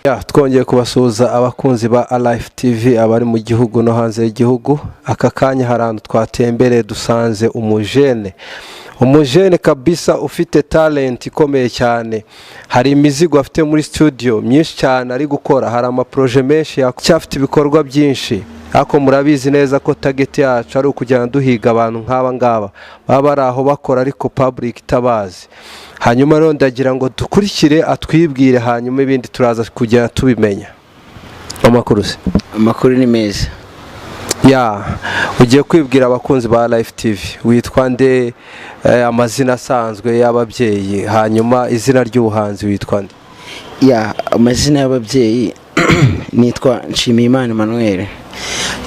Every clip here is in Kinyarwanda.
Ya, twongeye kubasuhuza abakunzi ba Alive TV, abari mu gihugu no hanze y'igihugu. Aka kanya hari ahantu twatembereye, dusanze umujene, umujene kabisa ufite talent ikomeye cyane. Hari imizigo afite muri studio myinshi cyane ari gukora, hari amaprojet menshi, afite ibikorwa byinshi. Ariko murabizi neza ko target yacu ari ukujyana duhiga abantu nk'aba ngaba baba bari aho bakora ariko public itabazi. Hanyuma rero ndagira ngo dukurikire atwibwire, hanyuma ibindi turaza kugenda tubimenya. Amakuru se? Amakuru ni meza. Ya, ugiye kwibwira abakunzi ba Life TV. Witwa nde, amazina asanzwe y'ababyeyi, hanyuma izina ry'ubuhanzi witwa nde? Ya, amazina y'ababyeyi nitwa Nshimiyimana Emmanuel,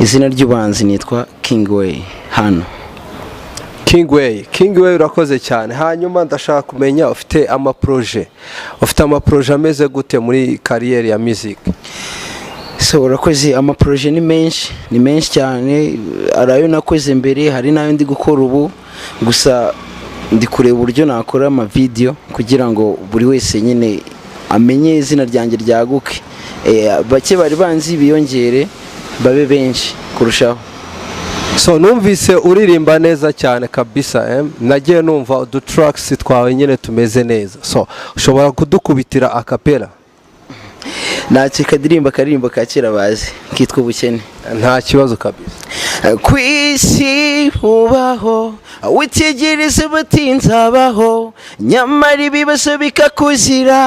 izina ry'ubuhanzi nitwa King Way hano. Kingway, Kingway, urakoze cyane. Hanyuma ndashaka kumenya, ufite amaprojet ameze gute muri career ya music? So, urakoze. Amaprojet ni menshi, ni menshi cyane. Hari ayo nakoze mbere, hari n'ayo ndi gukora ubu. Gusa ndi kureba uburyo nakora amavideo kugira ngo buri wese nyine amenye izina ryanjye ryaguke. Bake bari banzi biyongere babe benshi kurushaho. So, numvise uririmba neza cyane kabisa, eh? Nagiye numva udu tracks twawe nyine tumeze neza. So, ushobora kudukubitira acapella? Ntacyo, kadirimba akaririmbo ka kera bazi kitwa "Ubukene". Nta kibazo kabisa. Ku isi ubaho witegereze bati nzabaho, nyamara ibibazo bikakuzira,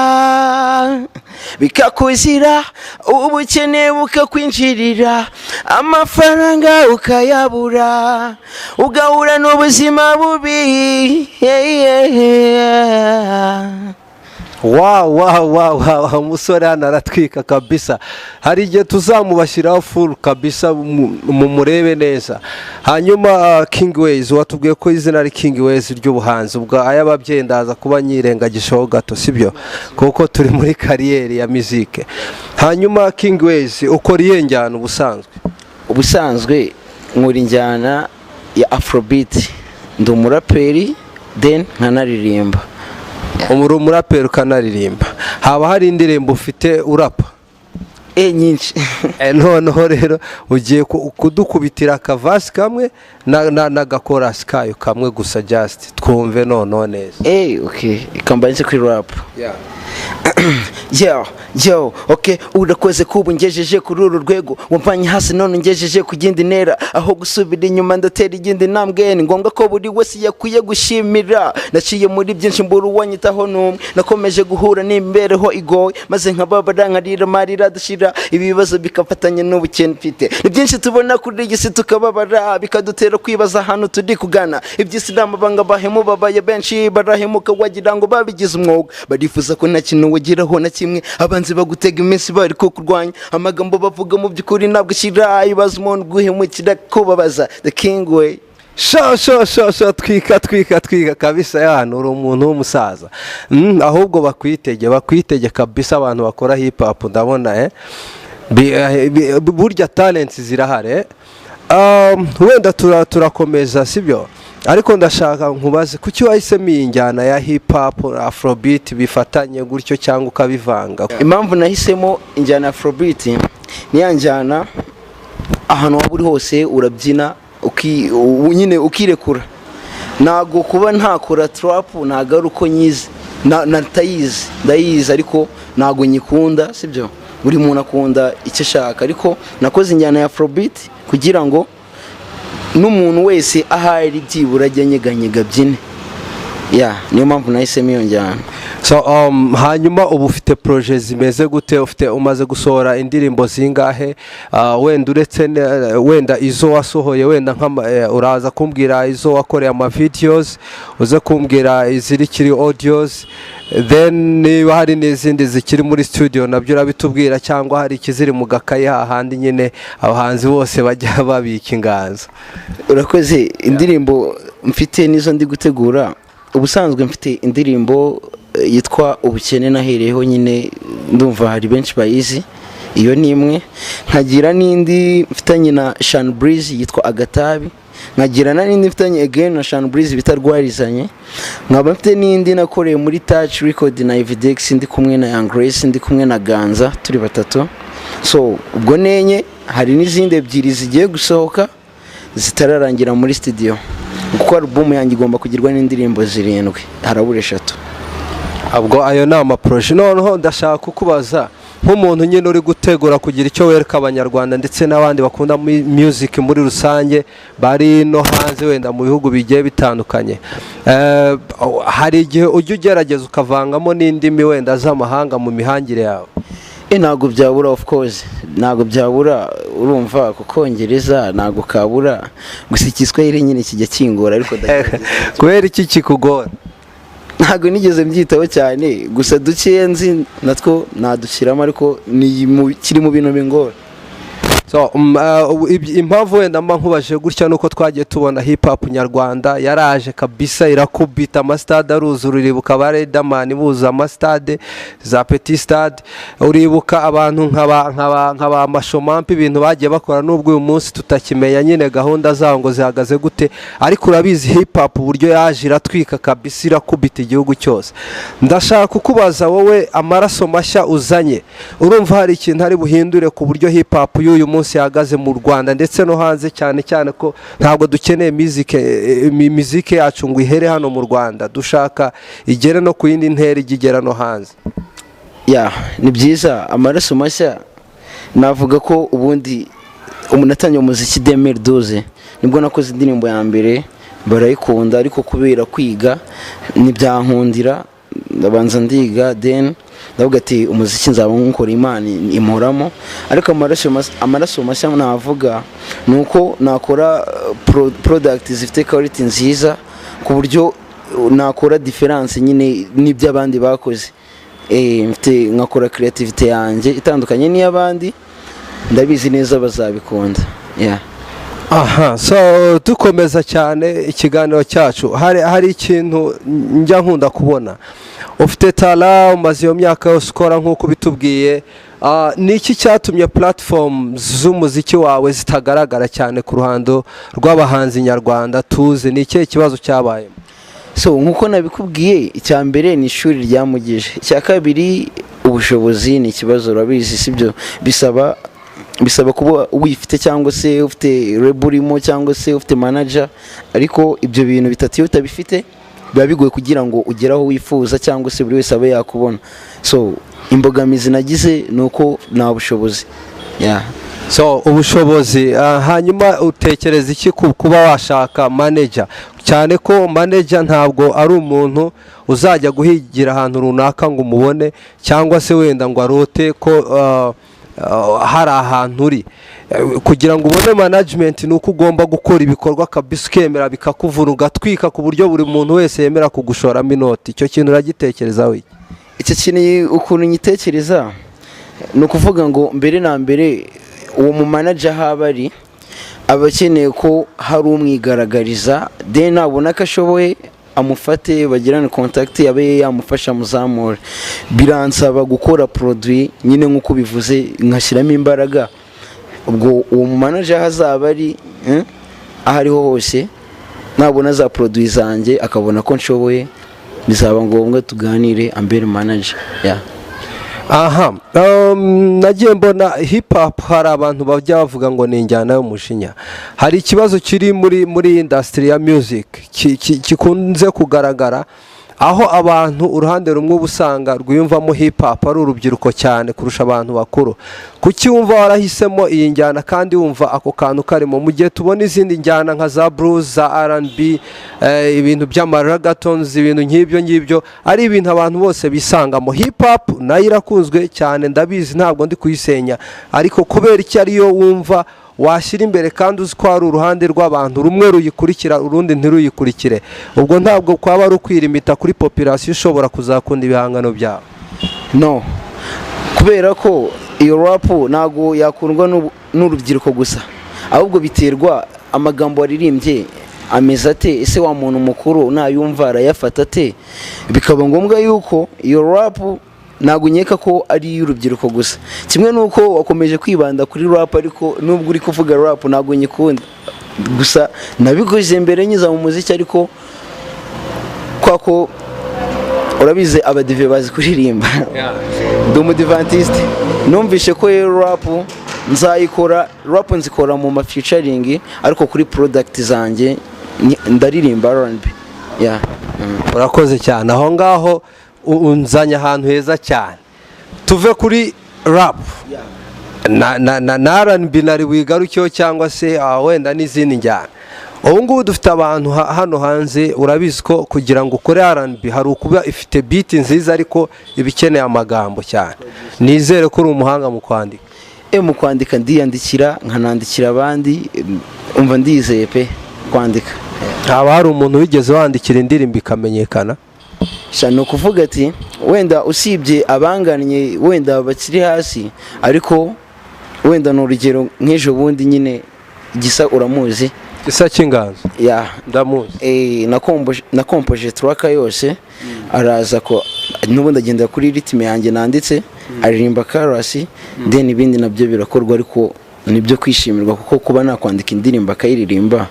bikakuzira, ubukene bukakwinjirira, amafaranga ukayabura, ugahura n'ubuzima bubi, yeah. Wow, umusore hano aratwika kabisa. Hari igihe tuzamubashyiraho full kabisa, mumurebe neza. Hanyuma King Ways, watubwiye ko izina ari King Ways ry'ubuhanzi. Ubwo ay'ababyeyi ndaza kuba nyirengagishaho gato, sibyo? Kuko turi muri career ya musique. Hanyuma King Ways, ukora iyihe njyana ubusanzwe? Ubusanzwe nkora injyana ya afrobeat, ndi umuraperi, then nkanaririmba. Uri umuraperi ukanaririmba. Haba hari indirimbo ufite urapa? E, nyinshi. Noneho rero ugiye kudukubitira akaverse kamwe n'agachorus kayo kamwe gusa, just twumve noneho neza. Okay, ikambanze kuri rap. Yo yo, okay, urakoze kuba ungejeje kuri uru rwego. Wamvanye hasi none ungejeje ku yindi ntera. Aho gusubira inyuma ndatera iyindi ntambwe. Ni ngombwa ko buri wese yakwiye gushimira. Naciye muri byinshi, mbura uwanyitaho n'umwe. Nakomeje guhura n'imibereho igoye, maze nkababara, nkarira amarira adashira, ibibazo bikafatanya n'ubukene mfite. Ni byinshi tubona kuri iyi si tukababara, bikadutera kwibaza ahantu turi kugana. Iby'isi ni amabanga. Bahemu babaye benshi, barahemuka wagira ngo babigize umwuga. Barifuza ko nta kintu wageraho na kimwe. Abanzi bagutega iminsi bari kukurwanya. Amagambo bavuga mu by'ukuri ntabwo ashyira. Ibibazo umuntu guhemukira, kubabaza. The King Way. Sho sho sho sho, twika twika twika kabisa. Yani uri umuntu w'umusaza. Ahubwo bakwitege, bakwitege kabisa. Abantu bakora hip hop ndabona burya talents zirahari, eh. Wenda turakomeza, sibyo? Ariko ndashaka nkubaze, kuki wahisemo iyi njyana ya hip hop, afrobeat, bifatanye gutyo cyangwa ukabivanga? Impamvu nahisemo injyana ya afrobeat ni ya njyana ahantu waba uri hose urabyina, nyine ukirekura. Ntabwo kuba ntakora trap ntabwo ari uko nyizi, natayizi, ndayizi, ariko ntabwo nyikunda, sibyo? Buri muntu akunda icyo ashaka, ariko nakoze injyana ya afrobeat kugira ngo n'umuntu wese ahari byibura ajye anyeganyega, abyine. Ya, niyo mpamvu nahisemo iyo njyana. So, hanyuma ubu ufite projet zimeze gute? Ufite, umaze gusohora indirimbo zingahe? Wenda uretse wenda izo wasohoye, wenda uraza kumbwira izo wakoreye ama videos, uze kumbwira iziri kiri audios, then niba hari n'izindi zikiri muri studio nabyo urabitubwira, cyangwa hari ikiziri mu gakayi hahandi nyine abahanzi bose bajya babika inganzo. Urakoze. Indirimbo mfite nizo ndi gutegura. Ubusanzwe mfite indirimbo yitwa "Ubukene" nahereyeho nyine, ndumva hari benshi bayizi. Iyo ni imwe. Nkagira n'indi mfitanye na Shan Breeze yitwa "Agatabi". Nkagira na n'indi mfitanye again na Sean Breeze bita Rwarizanye. Nkaba mfite n'indi nakoreye muri Touch Record na Evidex, ndi kumwe na Young Grace, ndi kumwe na Ganza, turi batatu. So ubwo nenye, hari n'izindi ebyiri zigiye gusohoka zitararangira muri studio, kuko album yanjye igomba kugirwa n'indirimbo zirindwi, harabura eshatu. Ubwo ayo ni amaprojet. Noneho ndashaka kukubaza nk'umuntu nyine uri gutegura kugira icyo wereka Abanyarwanda ndetse n'abandi bakunda music muri rusange bari no hanze, wenda mu bihugu bigiye bitandukanye. Hari igihe ujya ugerageza ukavangamo n'indimi wenda z'amahanga mu mihangire yawe? Ntabwo byabura, of course ntabwo byabura. Urumva kukongereza ntabwo kabura, gusa Igiswahili nyine kijya kingora, ariko ndagerageza. Kubera iki kikugora? Ntabwo nigeze mbyitaho cyane, gusa dukeya nzi natwo nadushyiramo, ariko kiri mu bintu bingora. So, impamvu wenda mba nkubaje gutya nuko twagiye tubona hip hop nyarwanda yaraje kabisa irakubita, amasitade aruzura. Uribuka ba Riderman buzuza amasitade, za Petit Stade? Uribuka abantu nk'aba Mashomampi, ibintu bagiye bakora, nubwo uyu munsi tutakimenya nyine gahunda zabo ngo zihagaze gute? Ariko urabizi hip hop uburyo yaje iratwika kabisa, irakubita igihugu cyose. Ndashaka kukubaza wowe, amaraso mashya uzanye, urumva hari ikintu ari buhindure ku buryo hip hop y'uyu munsi ihagaze mu Rwanda ndetse no hanze, cyane cyane ko ntabwo dukeneye muzike yacu ngo ihere hano mu Rwanda, dushaka igere no ku yindi ntera, ijye igera no hanze? Ya, ni byiza. Amaraso mashya, navuga ko ubundi umuntu atangiye umuziki 2012, nibwo nakoze indirimbo ya mbere barayikunda, ariko kubera kwiga ntibyankundira. Ndabanza ndiga, then ndavuga ati umuziki nzaba nkukora Imana imporamo. Ariko amaraso mashya navuga ni uko nakora product zifite quality nziza, ku buryo nakora difference nyine n'ibyo abandi bakoze. Mfite nkakora creativity yanjye itandukanye n'iy'abandi, ndabizi neza bazabikunda, yeah. Aha, so dukomeza cyane ikiganiro cyacu, hari ikintu njya nkunda kubona. Ufite talent, umaze iyo myaka yose ukora nk'uko ubitubwiye. Ni iki cyatumye platform z'umuziki wawe zitagaragara cyane ku ruhando rw'abahanzi nyarwanda tuzi? Ni ikihe kibazo cyabayemo? So nkuko nabikubwiye, icya mbere ni ishuri ryamugije, icya kabiri ubushobozi ni ikibazo. Urabizi, sibyo? Bisaba kuba wifite, cyangwa se ufite label urimo, cyangwa se ufite manager. Ariko ibyo bintu bitatu iyo utabifite biba bigoye kugira ngo ugere aho wifuza, cyangwa se buri wese abe yakubona. So imbogamizi nagize ni uko nta bushobozi, yeah. So ubushobozi, hanyuma utekereza iki ku kuba washaka manager, cyane ko manager ntabwo ari umuntu uzajya guhigira ahantu runaka ngo umubone, cyangwa se wenda ngo arote ko hari ahantu uri? Kugira ngo ubone management ni uko ugomba gukora ibikorwa kabisa, ukemera bikakuvuna, ugatwika ku buryo buri muntu wese yemera kugushoramo inoti. Icyo kintu uragitekerezaho iki? Icyo kintu ukuntu nyitekereza ni ukuvuga ngo mbere na mbere uwo mu manager aho aba ari aba akeneye ko hari umwigaragariza, then nabona ko ashoboye amufate, bagirane contact, abe yamufasha amuzamure. Biransaba gukora produit nyine nk'uko bivuze, nkashyiramo imbaraga. Ubwo uwo mu manager aho azaba ari, aho ariho hose, nabona za produit zanjye akabona ko nshoboye, bizaba ngombwa tuganire ambere manager, yeah. Aha, nagiye mbona hip hop hari abantu bajya bavuga ngo ni injyana y'umujinya. Hari ikibazo kiri muri industry ya music gikunze kugaragara, aho abantu uruhande rumwe uba usanga rwiyumvamo hip hop ari urubyiruko cyane kurusha abantu bakuru. Kuki wumva warahisemo iyi njyana kandi wumva ako kantu karimo, mu gihe tubona izindi njyana nka za blues, za R&B, ibintu by'amaragatonzi, ibintu nk'ibyo ngibyo ari ibintu abantu bose bisangamo? Hip hop nayo irakunzwe cyane, ndabizi, ntabwo ndi kuyisenya, ariko kubera iki ariyo wumva washyira imbere kandi uzi ko hari uruhande rw'abantu rumwe ruyikurikira, urundi ntiruyikurikire? Ubwo ntabwo kwaba ari ukwirimita kuri population ishobora kuzakunda ibihangano byawe? No, kubera ko iyo rap ntabwo yakundwa n'urubyiruko gusa, ahubwo biterwa amagambo waririmbye ameze ate, ese wa muntu mukuru nayumva arayafata ate? Bikaba ngombwa yuko iyo rap ntabwo nkeka ko ari iy'urubyiruko gusa. Kimwe n'uko wakomeje kwibanda kuri rap, ariko nubwo uri kuvuga rap ntabwo nyikunda. Gusa nabikoze mbere nyiza mu muziki, ariko kwa ko urabizi abadive bazi kuririmba, ndi umudivantiste. Numvishe ko rero rap nzayikora, rap nzikora mu ma featuring, ariko kuri product zanjye ndaririmba R&B, yeah. Urakoze cyane. Aho ngaho unzanye ahantu heza cyane. Tuve kuri rap na R&B nari wigarukeho, cyangwa se wenda n'izindi njyana. Ubu ngubu dufite abantu hano hanze, urabizi ko kugira ngo ukore R&B hari ukuba ifite beat nziza, ariko iba ikeneye amagambo cyane. Nizere ko uri umuhanga mu kwandika. Mu kwandika ndiyandikira, nkanandikira abandi. Umva, ndizeye pe kwandika. Haba hari umuntu wigeze wandikira indirimbo ikamenyekana? Sha, ni ukuvuga ati wenda usibye abangannye, wenda bakiri hasi, ariko wenda ni urugero nk'ejo bundi nyine Gisa, uramuzi? Gisa cy'Inganzo? Ya. Ndamuzi. Nakompoje track yose, araza ko n'ubundi agenda kuri rythme yanjye nanditse, aririmba chorus, then ibindi nabyo birakorwa. Ariko nibyo kwishimirwa, kuko kuba nakwandika indirimbo akayiririmba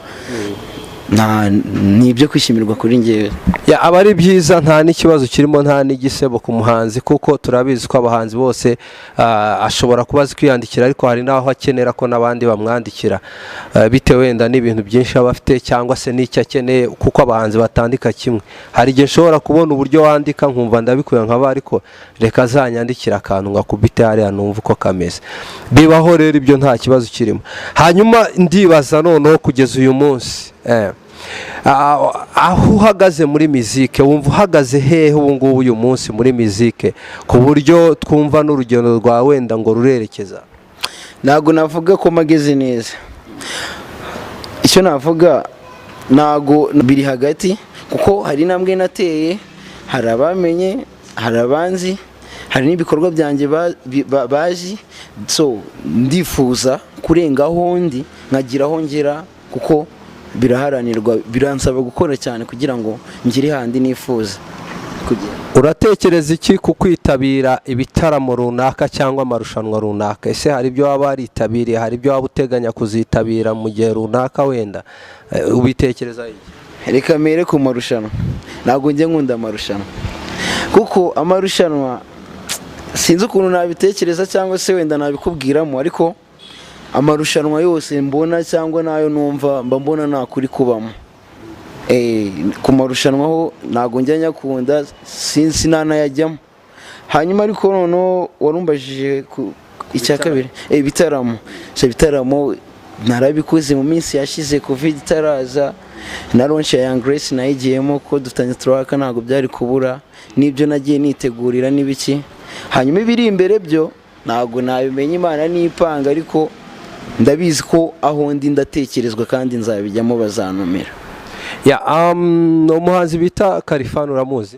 nta ni ibyo kwishimirwa kuri njyewe. Ya, aba ari byiza, nta n'ikibazo kirimo, nta n'igisebo ku muhanzi, kuko turabizi ko abahanzi bose ashobora kuba azi kwiyandikira, ariko hari n'aho akenera ko n'abandi bamwandikira, bitewe wenda n'ibintu byinshi aba afite cyangwa se n'icyo akeneye, kuko abahanzi batandika kimwe. Hari igihe nshobora kubona uburyo wandika nkumva ndabikuye, nkaba ariko reka azanyandikira akantu ngakubite hariya numva uko kameze. Bibaho rero, ibyo nta kibazo kirimo. Hanyuma ndibaza noneho, kugeza uyu munsi aho uhagaze muri mizike, wumva uhagaze hehe ubu ngubu uyu munsi muri mizike, ku buryo twumva n'urugendo rwawe wenda ngo rurerekeza? Ntabwo navuga ko mpageze neza. Icyo navuga, ntabwo biri hagati, kuko hari intambwe nateye, hari abamenye, hari abanzi, hari n'ibikorwa byanjye bazi. So ndifuza kurenga aho ndi nkagira aho ngera, kuko biraharanirwa, biransaba gukora cyane kugira ngo ngere handi nifuza kugera. Uratekereza iki ku kwitabira ibitaramo runaka cyangwa amarushanwa runaka? Ese hari ibyo waba waritabiriye, hari ibyo waba uteganya kuzitabira mu gihe runaka wenda? Ubitekereza iki? Reka mere ku marushanwa. Ntabwo njya nkunda amarushanwa, kuko amarushanwa sinzi ukuntu nabitekereza cyangwa se wenda nabikubwiramo, ariko amarushanwa yose mbona cyangwa n'ayo numva, mba mbona nta kuri kubamo. Ku marushanwa ho ntabwo njya nyakunda, sinzi nanayajyamo. Hanyuma ariko noneho warumbajije ku icya kabiri, ibitaramo. So ibitaramo narabikoze mu minsi yashize COVID itaraza. Na launch ya Young Grace nayigiyemo, ko dufitanye track, ntabwo byari kubura n'ibyo nagiye nitegurira n'ibiki. Hanyuma ibiri imbere byo ntabwo nabimenya, Imana nipanga, ariko ndabizi ko aho ndi ndatekerezwa kandi nzabijyamo, bazantumira. Ya, umuhanzi bita Kalifani uramuzi?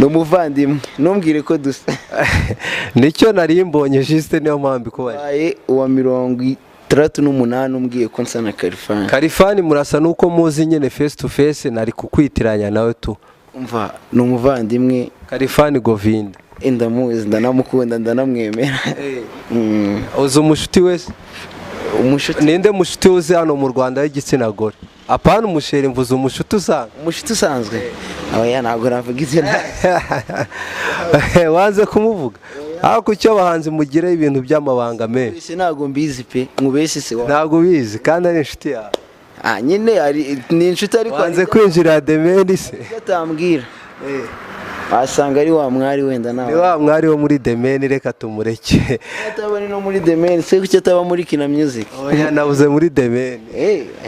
Ni umuvandimwe, ntumbwire ko dusa. Nicyo nari mbonye juste, niyo mpamvu ikubaye. Mbaye uwa 68 umbwiye ko nsa na Kalifani. Kalifani murasa nuko muzi nyine face to face, nari kukwitiranya nawe tu. Umva, ni umuvandimwe. Kalifani Govinda. Ndamuzi, ndanamukunda, ndanamwemera. Uzi umushuti wese? Umushuti? Ninde mushuti uzi hano mu Rwanda w'igitsina gore, apana umusheri, mvuze umushuti usanzwe? Umushuti usanzwe, oya, ntabwo navuga izina. Wanze kumuvuga, ariko icyo abahanzi mugira ibintu by'amabanga menshi. Mbese ntabwo mbizi pe, nkubeshye se wa? Ntabwo ubizi kandi ari inshuti yawe? Ah, nyine ni inshuti, ariko Wanze kwinjira demeni se? Ibyo atambwira, wasanga ari wa mwari wenda Ni nawe. wa mwari wo muri demeni, reka tumureke. Ataba ari no muri demeni se, kuki ataba muri Kina Music? Oya, nabuze muri demeni.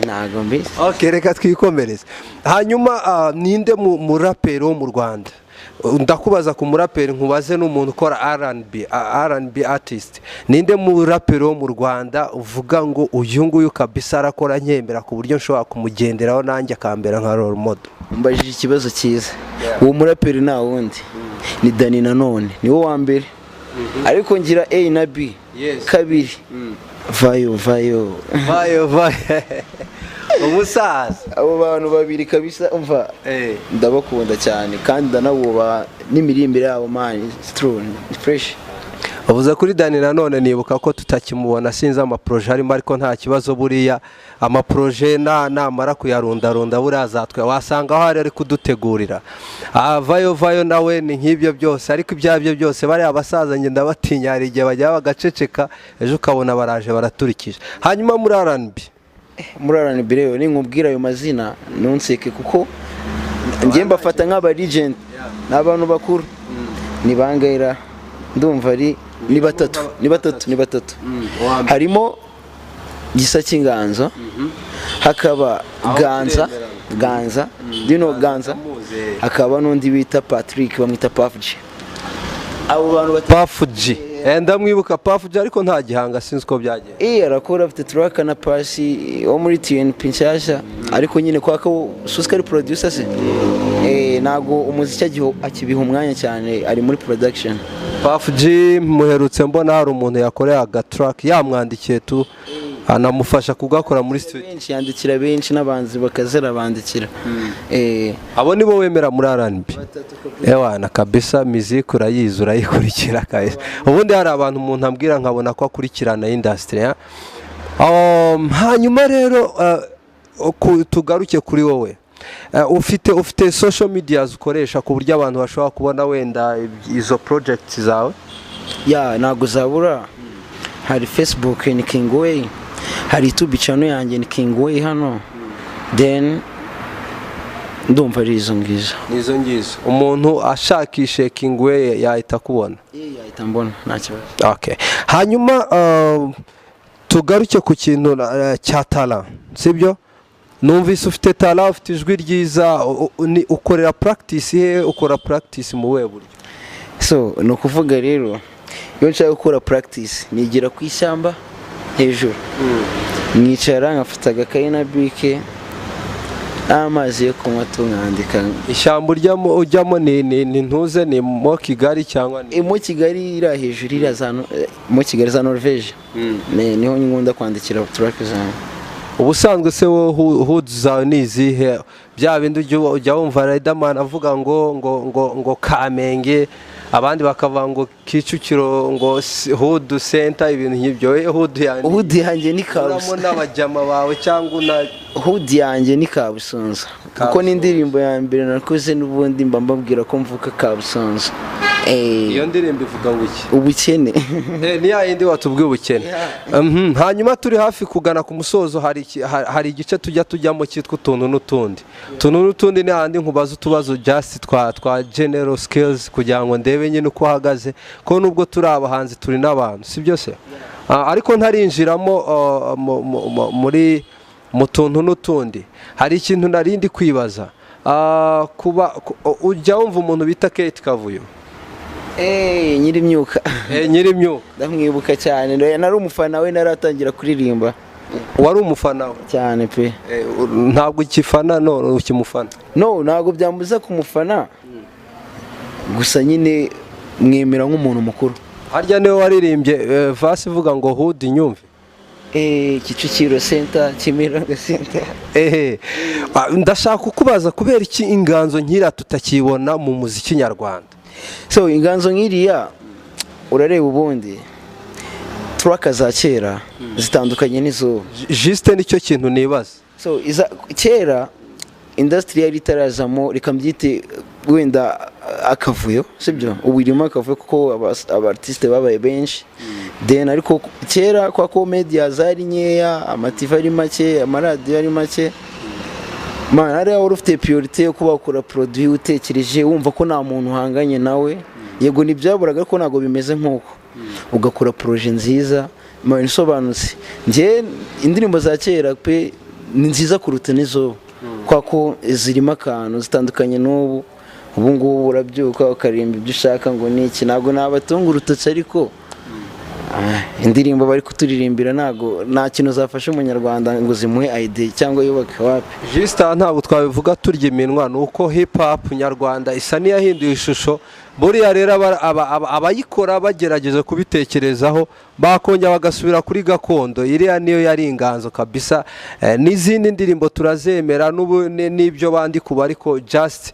Ntabwo mbizi. Ok, reka twikomereze. Hanyuma ninde muraperi wo mu Rwanda? Ndakubaza ku muraperi, nkubaze n'umuntu ukora R&B, R&B artist. Ninde muraperi wo mu Rwanda uvuga ngo uyu nguyu kabisa arakora nkemera, ku buryo nshobora kumugenderaho nanjye akambera nka role model? Mbajije ikibazo cyiza. Uwo muraperi nta wundi, ni Dani Nanone, niwo wa mbere, ariko ngira A na B. Kabiri, Vayo Vayo. Vayo Vayo umusaza. Abo bantu babiri kabisa, umva, ndabakunda cyane kandi ndanabubaha n'imirimbire yabo, man, it's true, ni fresh. Uvuze kuri Dani nanone nibuka ko tutakimubona, sinzi amaprojet arimo, ariko nta kibazo, buriya amaprojet namara kuyarundarunda buriya azatwe wasanga aho ari kudutegurira. Vayo Vayo nawe ni nk'ibyo byose, ariko ibyo aribyo byose bariya abasaza njye ndabatinya, hari igihe bajya bagaceceka ejo ukabona baraje baraturikije. Hanyuma muri R&B? Muri R&B rero, ninkubwira ayo mazina ntunseke, kuko njye mbafata nk'aba legend, ni abantu bakuru. Ni bangera? Ndumva ari ni batatu, ni batatu, ni batatu. Harimo Gisa cy'Inganzo, hakaba Ganza. Ganza, do you know Ganza? Hakaba n'undi bita Patrick, bamwita Puff G. Abo bantu batatu. Puff G, ndamwibuka Puff G, ariko nta gihanga, sinzi uko byagenze. Arakora, afite track na Pasi wo muri TNP nshyashya, ariko nyine kwa ko Suska ari producer se, ntago umuziki akibiha umwanya cyane, ari muri production. Puff G muherutse mbona hari umuntu yakoreye agatrack, yamwandikiye tu, anamufasha kugakora muri studio. Benshi yandikira benshi, n'abanzi bakazera bandikira. Abo nibo wemera muri R&B? Ewana kabisa, miziki urayizi, urayikurikira kabisa. Ubundi hari abantu umuntu ambwira nkabona ko akurikirana industry ya. Hanyuma rero tugaruke kuri wowe. Ufite social media ukoresha ku buryo abantu bashobora kubona wenda izo projects zawe? Ya, ntabwo zabura. Hari Facebook ni King Way, hari YouTube channel yanjye ni King Way hano, then ndumva ari izo ngizo. Nizo ngizo, umuntu ashakishe King Way yahita akubona? Yahita mbona, nta kibazo. Okay. Hanyuma tugaruke ku kintu cya talent, sibyo? Numvise ufite talent, ufite ijwi ryiza, ukorera practice he? Ukora practice mu buhe buryo? So ni ukuvuga rero, iyo nshaka gukora practice nigira ku ishyamba hejuru, mwicara nkafata agakayi na bike n'amazi yo kunywa, tunkandika. Ishyamba ujyamo ni ntuze, ni mo Kigali cyangwa ni Mo Kigali, iriya hejuru, iriya za mo Kigali za Norvege. Niho nkunda kwandikira track zanjye. Ubusanzwe se wowe hood zawe ni izihe? Bya bindi ujya wumva Riderman avuga ngo Kamenge, abandi bakavuga ngo Kicukiro, ngo hood center, ibintu nk'ibyo. Wowe hood yanjye Hood yanjye ni uramo Kabusunzu. n'abajama bawe cyangwa una Hood yanjye ni Kabusunzu, kuko Kabusunzu. n'indirimbo ya mbere nakoze n'ubundi mba mbabwira ko mvuka Kabusunzu. Iyo ndirimbo ivuga ngo iki? Ubukene. Ni ya yindi watubwiye, ubukene. Hanyuma turi hafi kugana ku musozo, hari igice tujya tujyamo cyitwa utuntu n'utundi. Utuntu n'utundi ni hahandi nkubaza utubazo just twa general skills, kugira ngo ndebe nyine uko uhagaze, ko nubwo turi abahanzi turi n'abantu, si byo se? Ariko ntarinjiramo muri mu tuntu n'utundi, hari ikintu narindi kwibaza. Kuba ujya wumva umuntu bita Kate Kavuyo? Nyir'imyuka. Nyir'imyuka. Ndamwibuka cyane, nari umufana we naratangira kuririmba. Wari umufana we? Cyane pe. Ntabwo ukifana none, ukimufana? No, ntabwo byambuza kumufana, gusa nyine mwemera nk'umuntu mukuru. Harya niwe waririmbye verse ivuga ngo hood nyumve? Kicukiro Center, Kimironko Center. Ehe. Ndashaka kukubaza kubera iki inganzo nkira tutakibona mu muziki nyarwanda? So inganzo nk'iriya, urareba ubundi track za kera zitandukanye n'izubu. Juste nicyo kintu nibaza. So iza kera, industry yari itarazamo, reka mbyite wenda akavuyo, sibyo? Ubu irimo akavuyo kuko aba artiste babaye benshi then, ariko kera kwa ko media zari nkeya, amaTV ari make, amaradiyo ari make, man, hariya wari ufite priorité yo kuba wakora produit utekereje, wumva ko nta muntu uhanganye nawe. Yego ntibyaburaga, ariko ntabwo bimeze nk'uko ugakora projet nziza, man, isobanutse. Njye indirimbo za kera pe ni nziza kuruta n'izubu, kwa ko zirimo akantu zitandukanye n'ubu. Ubu ngubu urabyuka ukaririmba ibyo ushaka ngo ni iki. Ntabwo nabatunga urutoki, ariko indirimbo bari kuturirimbira ntabwo nta kintu zafasha umunyarwanda ngo zimuhe idea cyangwa yubake, wapi. Juste aha ntabwo twabivuga turya iminwa, ni uko hip hop nyarwanda isa n'iyahinduye ishusho. Buriya rero abayikora bagerageza kubitekerezaho, bakongera bagasubira kuri gakondo, iriya niyo yari inganzo kabisa. N'izindi ndirimbo turazemera n'ubu n'ibyo bandika ubu, ariko just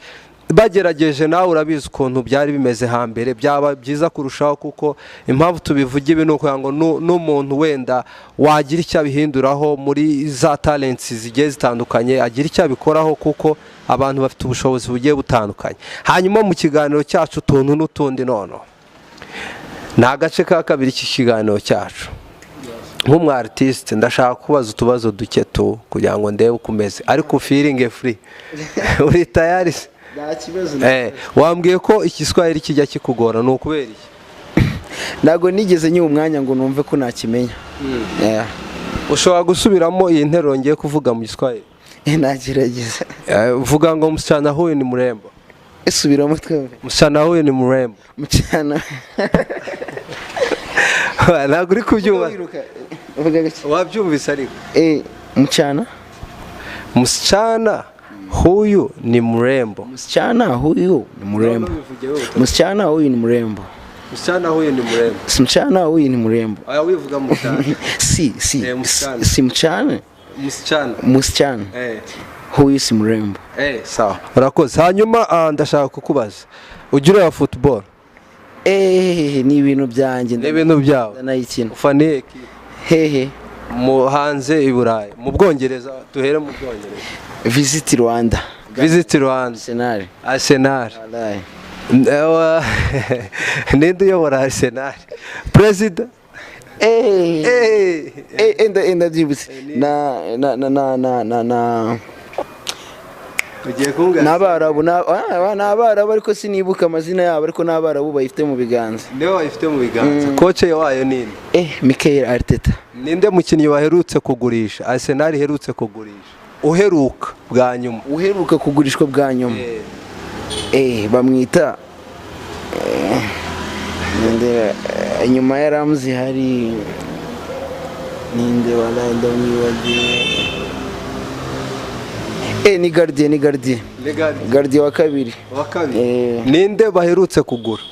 Bagerageje, nawe urabizi ukuntu byari bimeze hambere, byaba byiza kurushaho, kuko impamvu tubivuga ibi ni ukugira ngo n'umuntu wenda wagira icyo abihinduraho muri za talents zigiye zitandukanye agira icyo abikoraho, kuko abantu bafite ubushobozi bugiye butandukanye. Hanyuma mu kiganiro cyacu Utuntu n'Utundi, noneho ni agace ka kabiri k'ikiganiro cyacu. Nk'umu artiste, ndashaka kubaza utubazo duke tu kugira ngo ndebe uko umeze, ariko feeling free. Uri tayari se? Nta kibazo. Wambwiye ko Igiswahili kijya kikugora, ni ukubera iki? Ntabwo nigeze nyiha umwanya ngo numve ko nakimenya. Yeah. Ushobora gusubiramo iyi nteruro ngiye kuvuga mu Giswahili? Nagerageza. Vuga ngo "Msichana huyu ni mrembo." Subiramo twumve. "Msichana huyu ni mrembo." Mchana. Ntabwo uri kubyumva. Uvuga gake. Wabyumvise ariko? Mchana. "Msichana huyu ni mrembo." Msichana huyu ni mrembo. Msichana huyu ni mrembo. "Msichana huyu ni mrembo." Msichana huyu ni mrembo. Aya, wivuga msichana. Si si. Msichana. Si mchana. Msichana. Msichana huyu si mrembo. Sawa, urakoze. Hanyuma ndashaka kukubaza, ujya ureba football? Ni ibintu byanjye. Ni ibintu byawe? Ndanayikina. Ufaniye ekipe? Hehe? Mu hanze, i Burayi, mu Bwongereza, duhere mu Bwongereza. Visit Rwanda. Visit Rwanda. Arsenal. Arsenal. Wallahi. Ninde uyobora Arsenal, perezida? Ndabyibutse, na na na na na na Ugiye kumbwira? Ni Abarabu, ni Abarabu, ariko sinibuka amazina yabo, ariko ni Abarabu bayifite mu biganza. Niwe bayifite mu biganza. Coach wayo ninde? Mikel Arteta. Ninde mukinnyi waherutse kugurisha, Arsenal iherutse kugurisha, uheruka bwa nyuma? Uheruka kugurishwa bwa nyuma? Bamwita ninde? Inyuma ya Ramsey hari ninde? Wala, ndamwibagiwe. Ni gardien, ni gardien. Gardien wa kabiri. Wa kabiri. Eh. Ninde baherutse kugura?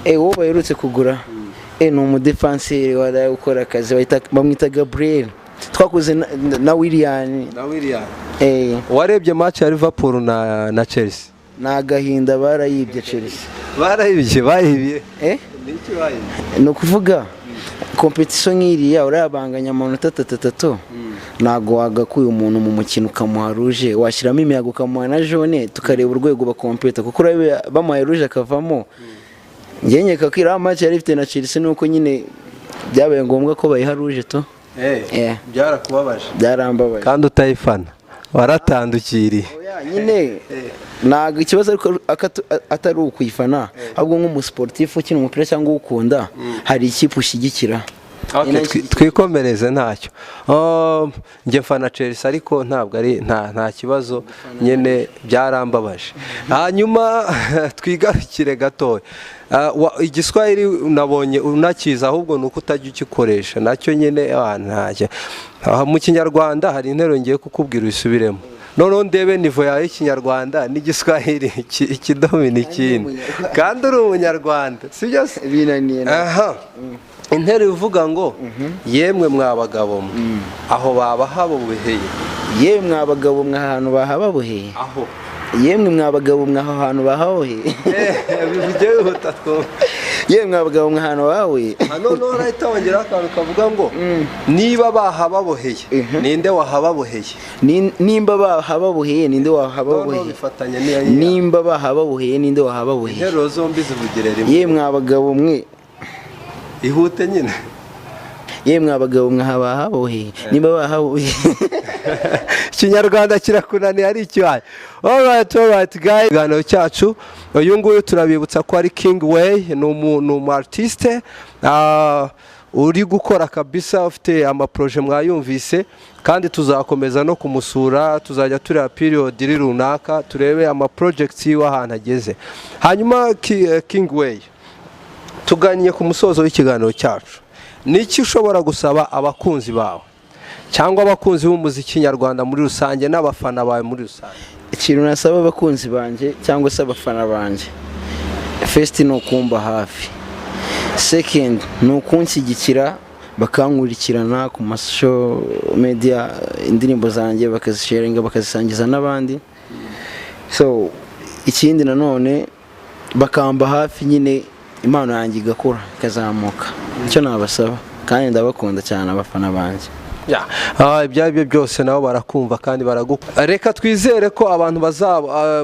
Uwo baherutse kugura ni umudefanseri waraye ukora akazi, bamwita Gabriel, twakoze na William. Na William. Warebye match ya Liverpool na Chelsea? Ni agahinda, barayibye Chelsea. Barayibye, bayibye? Niki bayibye? Ni ukuvuga compétition nk'iriya urayabanganya amanota atatu atatu, ntabwo wagakuye umuntu mu mukino ukamuha rouge, washyiramo imiyaga ukamuha na jaune, tukareba urwego bakompeta, kuko urabona bamuhaye rouge akavamo. Njye nkeka ko iriya match yari ifite na Chelsea, nuko nyine byabaye ngombwa ko bayiha rouge tu. Byarakubabaje? Byarambabaje. Kandi utayifana, waratandukiriye. Oya, nyine ntabwo ikibazo ariko atari ukuyifana, ahubwo nk'umusiporutifu ukina umupira cyangwa uwukunda, hari ikipe ushyigikira. Okay, twikomereze ntacyo. Njye mfana Chelsea, ariko ntabwo ari nta kibazo nyine, byarambabaje. Hanyuma twigarukire gatoya. Igiswahili nabonye unakiza, ahubwo ni uko utajya ukikoresha nacyo nyine. Ntacyo. Mu Kinyarwanda hari interuro ngiye kukubwira usubiremo, noneho ndebe niveau yawe y'Ikinyarwanda n'Igiswahili, ikidomina ikindi, kandi uri Umunyarwanda, sibyo se? Binaniye. Aha, interuro ivuga ngo "Yemwe mwa bagabo mwe, aho baba haboheye." Yemwe mwa bagabo mwe, ahantu bahababoheye. Aho. Yemwe mwa bagabo mwe, aho hantu bahaboheye. Bivuge wihuta twumve. Yemwe mwa bagabo mwe, ahantu bahaboheye. Hano noneho urahita wongeraho akantu kavuga ngo "Niba bahababoheye, ninde wahababoheye?" Nimba bahababoheye, ninde Noneho wahababoheye? bifatanye n'iyo. Nimba bahababoheye, ninde wahababoheye? Interuro zombi zivugire rimwe. Yemwe mwa bagabo mwe. Ihute nyine. Yemwe mwa bagabo mwe, aha bahaboheye, nimba bahaboheye. Ikinyarwanda kirakunaniye ari ikibaye. Alright guys, ikiganiro cyacu, uyu nguyu turabibutsa ko ari King Way, ni umu artiste uri gukora kabisa, ufite amaproje mwayumvise, kandi tuzakomeza no kumusura, tuzajya tureba period iri runaka, turebe ama projects yiwe ahantu ageze. Hanyuma King Way, tuganye ku musozo w'ikiganiro cyacu. Ni iki ushobora gusaba abakunzi bawe cyangwa abakunzi b'umuziki nyarwanda muri rusange n'abafana bawe muri rusange? Ikintu nasaba abakunzi banjye cyangwa se abafana banjye, first ni ukumba hafi, second ni ukunshyigikira, bakankurikirana ku ma social media, indirimbo zanjye bakazisharinga, bakazisangiza n'abandi. So Ikindi nanone bakamba hafi nyine, impano yanjye igakura, ikazamuka. Icyo nabasaba, kandi ndabakunda cyane abafana banjye. Ya, ibyo ari byo byose nabo barakumva kandi baragukunda. Reka twizere ko abantu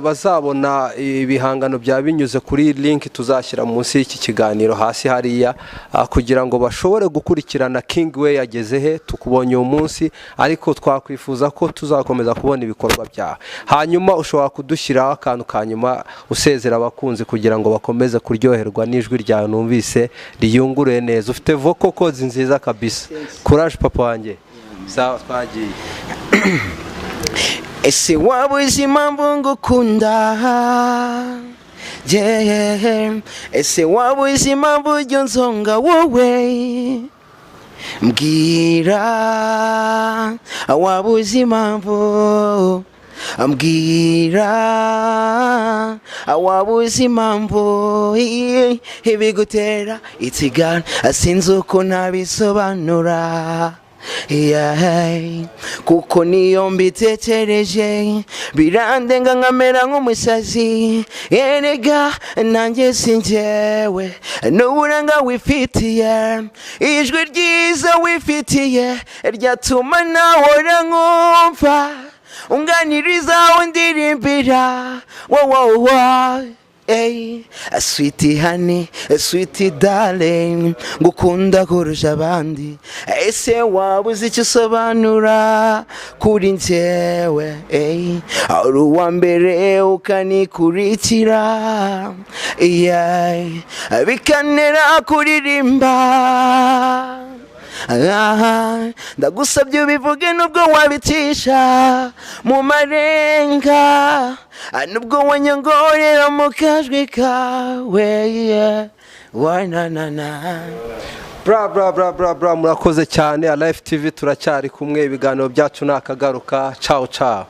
bazabona ibihangano bya binyuze kuri link tuzashyira munsi y'iki kiganiro hasi hariya, kugira ngo bashobore gukurikirana King we yageze he. Tukubonye uyu munsi, ariko twakwifuza ko tuzakomeza kubona ibikorwa byawe. Hanyuma ushobora kudushyiraho akantu ka nyuma usezera abakunzi, kugira ngo bakomeze kuryoherwa n'ijwi ryawe numvise riyunguruye neza. Ufite vocal cords nziza kabisa. Courage, papa wanjye. Sawa, twagiye. Ese waba uzi impamvu ngukunda? Yeah. Ese waba uzi impamvu ujya unzonga wowe? Mbwira, waba uzi impamvu? Mbwira, waba uzi impamvu ibigutera itigana? Sinzi uko nabisobanura. Yeah. Kuko niyo mbitekereje birandenga, nkamera nk'umusazi. Erega nanjye si njyewe n'uburanga wifitiye, ijwi ryiza wifitiye ryatuma nahora nkumva unganiriza, undirimbira wowowo. Ey, sweetie honey, sweetie darling, ngukunda kurusha abandi. Ese waba uzi icyo usobanura kuri njyewe? Ey, uri uwa mbere ukanikurikira, yeah, bikanera kuririmba. Aha, ndagusabye ubivuge nubwo wabicisha mu marenga, nubwo wanyongorera mu kajwi kawe, yeah. Wa na na na. Bra bra bra bra bra, murakoze cyane. Alive TV turacyari kumwe, ibiganiro byacu nakagaruka. Ciao ciao.